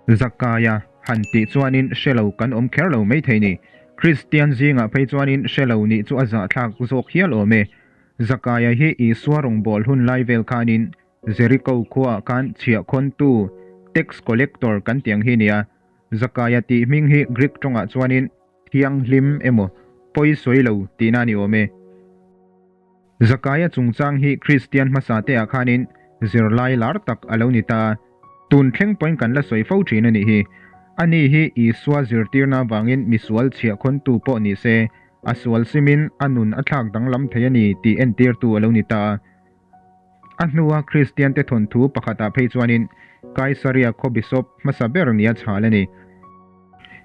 Zakaia han tih chuanin hre lo kan awm kher lo maithei ni. Kristian zingah phei chuanin hre lo nih chu a zahthlak zawk hial awm e. Zakaia hi Isua rawngbâwl hun lai vel khanin Jeriko khuaah khan chhiahkhawntu, tax collector, kan tih ang hi nia. Zakaia tih hming hi Greek tawngah chuanin thianghlim emaw pawi sawi lo tihna a ni awm e. Zakaia chungchang hi Kristian hmasa te ah khanin zirlai lar tak a lo ni ta a, tun thleng pawhin kan la sawi fo thin a nih hi. Ani hi Isua zirtirna avangin misual chhiahkhawntu pawh ni se, a sual simin a nun a thlak danglam thei a ni tih entirtu a lo ni ta a. A hnua Kristiante thawnthu pakhatah phei chuanin Kaisaria khaw bishop hmasa ber nia chhal a ni.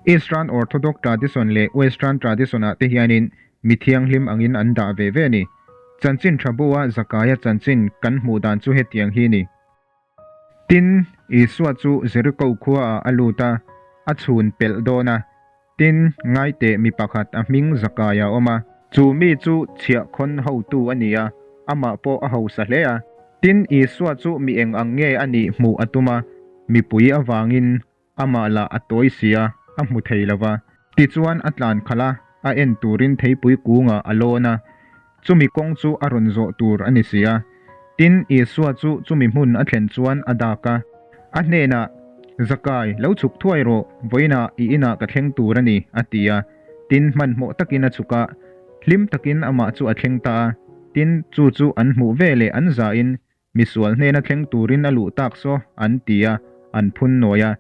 Eastern Orthodox tradition leh Western tradition-ah te hianin mi thianghlim angin an dah ve ve a ni. Chanchin tha bu-a Zakaia chanchin kan hmuh dan chu hetiang hi ni. Tin, Isua chu Jeriko khuaah a lut a, a chhun pelh dawn a. Tin, ngaiteh mi pakhat a hming Zakaia a awm a. Chu mi chu chhiahkhawn hotu a ni a, amah pawh a hausa hle a. Tin, Isua chu mi eng ang nge a nih hmuh a tum a, mipui avangin Amah lah a tawi si a, a hmu thei lo va. Tichuan a tlan khalh a, a en turin theipui kungah a lawn a, chumi kawng chu a rawn zawh tur a ni si a. Tin, Isua chu chumi hmun a thlen chuan a dak a, a hnenah, Zakai, lo chhuk thuai rawh, vawiinah i inah ka thleng tur a ni, a ti a. Tin, hmanhmawh takin a chhuk a, hlim takin amah chu a thleng ta a. Tin, chu chu an hmuh veleh an zahin Misual hnena thleng turin a luh tak saw, an ti a, an phun nawi a.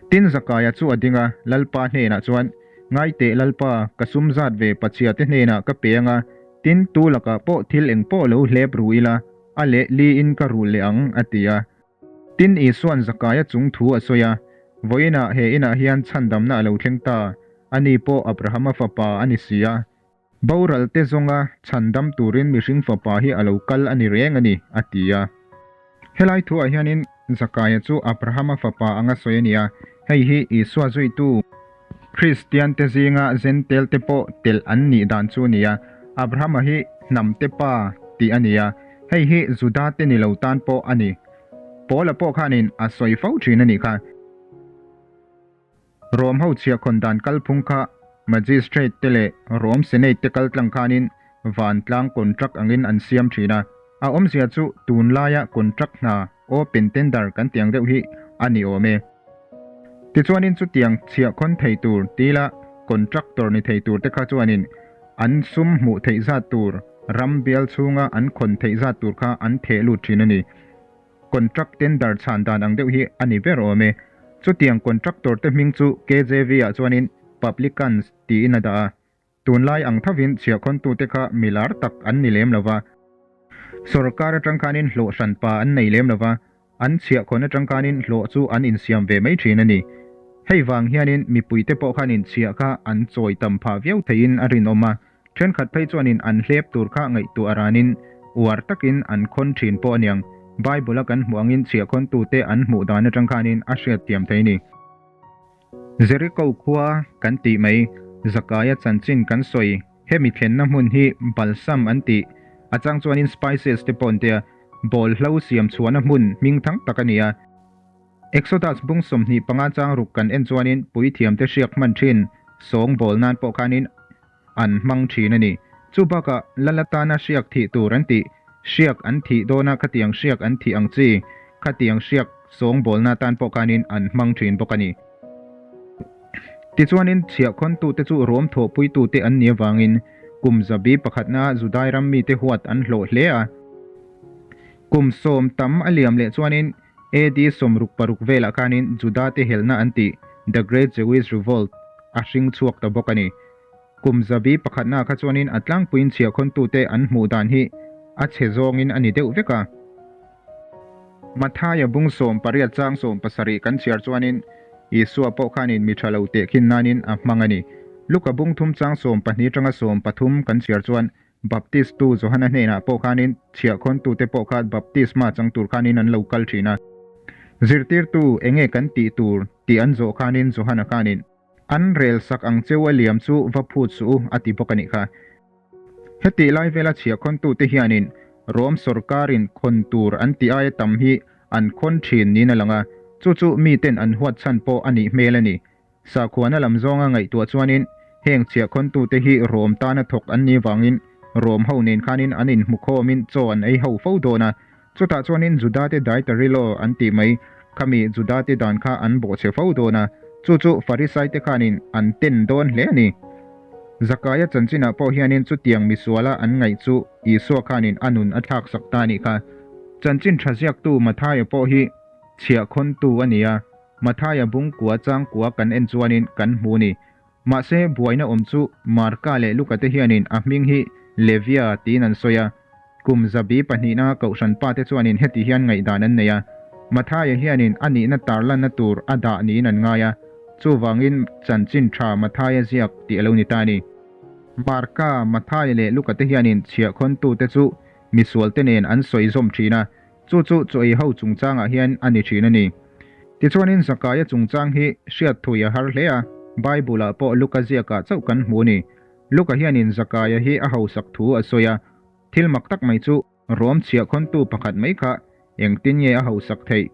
Tin, Zakaia chu a ding a, Lalpa hnenah chuan, Ngaiteh Lalpa, ka sum zat ve pachhia te hnenah ka pe ang a, tin, tu lakah pawh thil eng pawh lo hlep ru ila, a leh liin ka rulh leh ang, a ti a. Tin, Isua'n Zakaia chung thu a sawi a, Vawiinah he inah hian chhandamna a lo thleng ta, ani pawh Abrahama fapa a ni si a. Boral te zawnga chhandam turin mihring fapa hi a lo kal a ni reng a ni, a ti a. Helai thuah hianin Zakaia chu Abrahama fapa anga sawi a ni a, hei hi Isua zuitu Kristiante zinga Zentel te pawh telh an nih dan chu a ni a. Abrahama hi hnamte pa tih a ni a, hei hi Juda te ni lo tan pawh a ni. Paula pawh khanin a sawi fo thin a nih kha. Rom ho chhiahkhawn dan kalphung kha Magistrate te leh Rom Senate te kaltlang khanin vantlang contract angin an siam thin a, a awmzia chu tunlaia contract hna open tender kan tiang deuh hi a ni awm e. Tichuanin chutiang chhiahkhawn thei tur tila contractor ni thei tur te kha chuanin an sum hmuh theih zat tur ram bial chhunga an khawn theih zat tur kha an theh lut thin a ni. Contract tender chhan dan ang deuh hi a ni ber awm e. Chutiang contractor te hming chu KJV ah chuanin Publicans tiin a dah a. Tunlai ang thovin chhiahkhawntute kha mi lar tak an ni lem lova. Sorkar atang khanin hlawh hranpa an nei lem lova, an chhiahkhawn atang khanin hlawh chu an insiam ve mai thin a ni. Hei vang hianin mipuite pawh khanin chhiah kha an chawi tam phah viau theiin a rinawm a. Thenkhat phei chuanin an hlep tur kha ngaihtuah ranin uar takin an khawn thin pawh aniang. Bible-a kan hmuh angin chhiahkhawntute an hmuh dan atang khanin a hriatthiam thei ni. Jericho khua kan tih mai, Zakaia chanchin kan sawi, hemi thlenna hmun hi balsam an tih, a chang chuanin spices te pawh an tia, bawlhlo siam chhuahna hmun hmingthang tak a ni a. Exodus bung 25 chang ruk kan en chuanin puithiamte hriak hman thin sawngbawl nan pawh khanin an hmang thin a ni. Chu bakah lal atana hriak thih tur an tih, hriak an thih dawna khatiang hriak an thih ang chi, khatiang hriak sawngbawlna atan pawh khanin an hmang thin bawk a ni. Tichuanin chhiahkhawntute chu Rom thawhpuitute an nih avangin kum zabi pakhatna Judai ram mite huat an hlawh hle a. Kum sawm tam a liam leh chuanin AD 66 velah khanin Juda-te helna an tih, The Great Jewish Revolt, a hring chhuak ta bawk a ni. Kum zabi pakhatnaah kha chuanin a tlangpuiin chhiahkhawntute an hmuh dan hi a chhe zawngin a ni deuh vek a. Mathaia bung 18 chang 17 kan chhiar chuanin Isua pawh khanin mi tha lo tehkhin nanin a hmang a ni. Luka bung thum chang 12 atanga 13 kan chhiar chuan Baptist tu Johana hnenah pawh khanin chhiahkhawntute pawh kha baptisma chang tur khanin an lo kal thin a. Zirtirtu enge kan tih tur tih an zawh khanin Johana khanin, An rel sak ang cheu a liam chu va phut suh u a ti bawk a nih kha. Hetih lai vela chhiahkhawntute hianin Rom sawrkarin khawn tur an tih aia tam hi an khawn thin niin a lang a. Chu chu miten an huat chhan pawh a nih hmel a ni. Sakhuana lam zawnga ngaihtuah chuanin heng chhiahkhawntute hi Rom tana thawk an nih vangin Rom ho nen khanin an inhmukhawmin chaw an ei ho fo dawn a. Chutah chuanin Judate dietary law an tih mai khami Judate dan kha an bawhchhe fo dawn a, chu chu Farisaite khanin an ten dawn hle a ni. Zakaia chanchinah pawh hianin chutiang misuala an ngaih chu Isua khanin a nun a thlaksak ta a nih kha. Chanchin tha ziaktu Mathaia pawh hi chhiahkhawntu a ni a, Mathaia bungkua changkua kan en chuanin kan hmu a ni. Mahse, buaina awm chu Marka leh Luka te hianin a hming hi Levia tiin an sawi a. Kum zabi pahnihna kohhran pa te chuanin heti hian ngaihdan an nei a, Mathaia hianin a nihna tarlanna tur a dah niin an ngai a, chuvangin chanchin tha Mathaia ziak tih a lo ni ta a ni. Marka, Mathaia leh Luka te hianin chhiahkhawntute chu misualte nen an sawi zawm thin a, Chu chu chaw ei ho chungchangah hian a ni thin a ni. Tichuanin Zakaia chungchang hi hriat thui a har hle a, Bible-ah pawh Luka ziakah chauh kan hmu a ni. Luka hianin Zakaia hi a hausak thu a sawi a, thil mak tak mai chu Rom chhiahkhawntu pakhat mai kha engtin nge a hausak theih?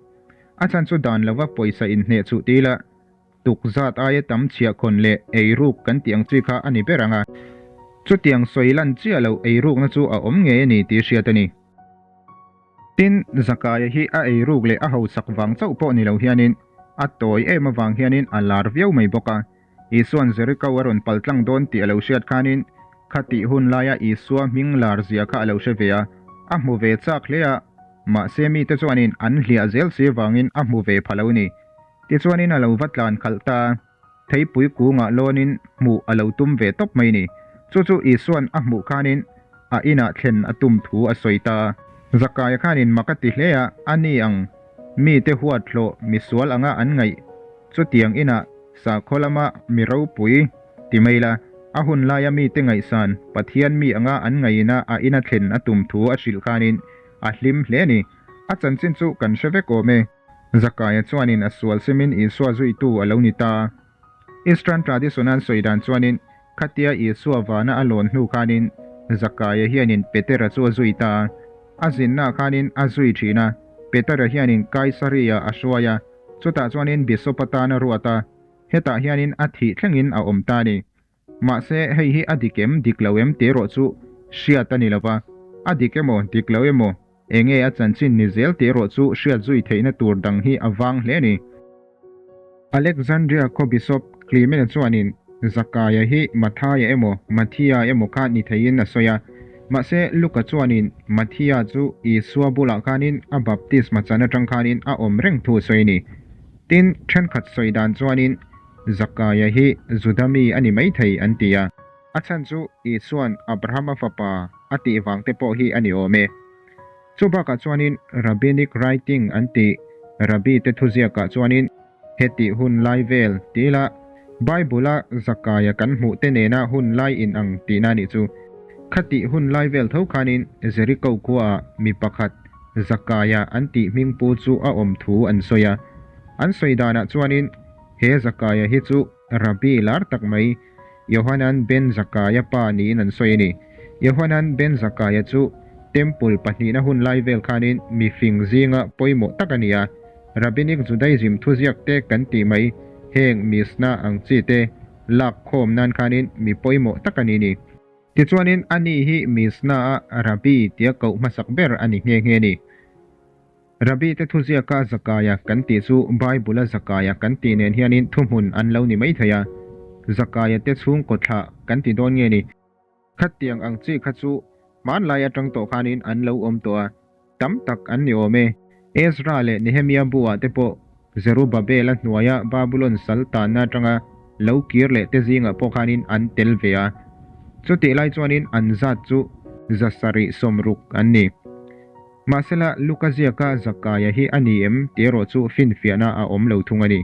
A chhan chu dan lova pawisa inhneh chuh ti ila, tukzat aia tam chhiahkhawn leh eiruk kan tih ang chi kha a ni ber ang a. Chutiang sawi lan chiah loh eirukna chu a awm ngei a ni tih hriat a ni. Tin, Zakaia hi a eiruk leh a hausak vang chauh pawh ni lo hianin a tawi em avang hianin a lar viau mai bawk a. Isua'n Jeriko a rawn pal tlang dawn tih a lo hriat khanin khatih hun laia Isua hming lar zia kha a lo hre ve a, a hmu ve chak hle a, mahse mite chuanin an hliah zel si vangin a hmu ve pha lo ni. Tichuanin a lo va tlan khalh ta a. Theipui kungah lawnin hmuh a lo tum ve tawp mai ni. Chu chu Isua'n a hmuh khanin a inah thlen a tum thu a sawi ta. Zakaia khanin mak a ti hle a, a ni ang, mite huat hlawh misual anga an ngaih chutiang inah sakhaw lama mi ropui ti mai la, a hun laia mite ngaihsan Pathian mi anga an ngaihina a ina thlen a tum thu a hrilh khanin a hlim hle a ni. A chanchin chu kan hre vek awm e. Zakaia chuanin a sual simin Isua zuitu a lo ni ta. Eastern tradition an sawi dan chuanin khatia Isua vana a lawn hnu khanin Zakaia hianin Petera chu a zui ta. A zinna khanin a zui thin a, Petera hianin Kaisaria a hruai a, chutah chuanin Bishop atan a ruat a, hetah hianin a thih thlengin a awm ta a ni. Mahse, hei hi a dik em, dik lo em tih erawh chu hriat a ni lo va, a dik emaw, dik lo emaw, enge a chanchin ni zel tih erawh chu hriat zui theihna tur dang hi a vang hle a ni. Alexandria khaw Bishop Clement-a chuanin Zakaia hi Mathaia emaw, Matthia emaw kha ni theiin a sawi a. Mahse, Luka chuanin Matthia chu Isua bulah khanin a baptisma chan atang khanin a awm reng thu a sawi a ni. Tin, thenkhat sawi dan chuanin Zakaia hi Juda mi a ni maithei an ti a. A chhan chu Isua'n Abrahama fapa a tih vang te pawh hi a ni awm e. Chu bakah chuanin Rabbinic writing an tih Rabbi te thuziakah chuanin hetih hun lai vel ti ila Bible-a Zakaia kan hmuh te nena hun lai inang tihna a nih chu. Khatih hun lai vel tho khanin Jericho khuaah mi pakhat Zakaia an tih hmingpu chu a awm thu an sawi a. An sawi danah chuanin He Zakaia hi chu Rabbi lar tak mai Yohanan ben Zakaia pa niin an sawi a ni. Yohanan ben Zakaia chu Temple pahnihna hun lai vel khanin mi fing zinga pawimawh tak a ni a. Rabbinic Judaism thuziak te kan tih mai heng Mishnah ang chi te lak khawm nan khanin mi pawimawh tak a ni ni. Tichuanin ani hi Mishnah-a Rabbi tia koh hmasak ber a ni nghe nghe a ni. Rabbi te thuziaka Zakaia kan tih chu Bible-a Zakaia kan tih nen hianin thuhmun an lo ni mai thei a, Zakaia te chhungkaw thlah kan ti dawn nge ni? Khatiang ang chi kha chu hmanlai atang tawh khanin an lo awm tawh a, tam tak an ni awm e. Ezra leh Nehemia bu-ah te pawh Zerubbabel-a hnuaia Babulon sal tanna atanga lo kir leh te zingah pawh khanin an tel ve a. Chutih lai chuanin an zat chu 760 an ni. Mahsela, Luka ziaka Zakaia hi a ni em tih erawh chu finfiahna a awm lo thung a ni.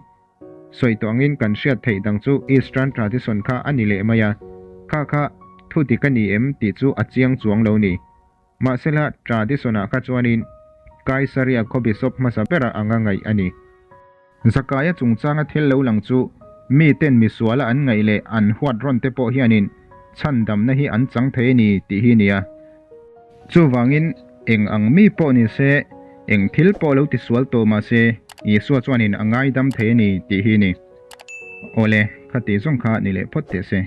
Sawi tawh angin kan hriat theih dang chu Eastern tradition kha a ni leh mai a, kha kha thu dik a ni em tih chu a chiang chuang lo ni. Mahsela, tradition-ah kha chuanin Kaisaria khaw bishop hmasa bera anga ngaih a ni. Zakaia chungchanga thil lo lang chu miten misuala an ngaih leh an huat rawn te pawh hianin chhandamna hi an chang thei a ni tih hi a ni a. Chuvangin eng ang mi pawh ni se, eng thil pawh lo tisual tawh mah se, Isua chuanin a ngaidam thei a ni tih hi a ni. Awle, khati zawng kha ni leh phawt teh se.